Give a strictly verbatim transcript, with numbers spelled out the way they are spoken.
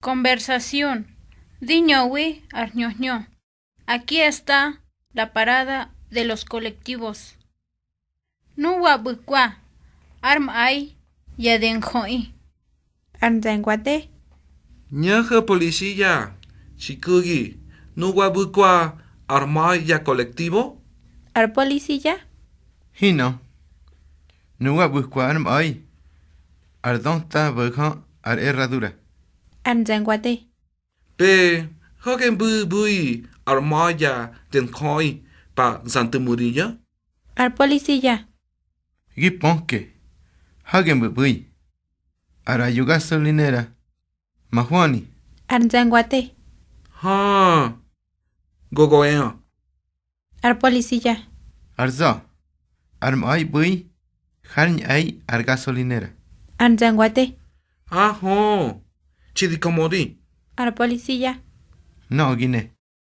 Conversación. Di ñöwi ar hñö hñö. Aquí está la parada de los colectivos. Nuwa ꞌbu̱kwa ár mꞌa̱i ya denjöꞌi. Ar nze̱ngwate. Ño̱ho̱ polisía, xi ku̱gi, nuwa ꞌbu̱kwa ár mꞌa̱i ya colectivo. Ar polisía. Hinꞌö. Nuwa ꞌbu̱kwa ár mꞌa̱i, ar döta bo̱jö ar herradura. Ar nze̱ngwate. Pe hage mbu̱bu̱i ar mꞌa̱i ya denjöꞌi pa Santa Maria? Ar polisía. Gi pöke, hage mbu̱bu̱i. Ar ꞌraꞌyo gasolinera, mahwöni. Ar nze̱ngwate. Hö, go go eꞌö. Ar polisía. Ar za̱, ar mꞌa̱i ꞌbu̱i, hár ñꞌe̱i ar gasolinera. Ar nze̱ngwate. Ahö, chi di kamödi. Ar polisía. Nöꞌö gi ne,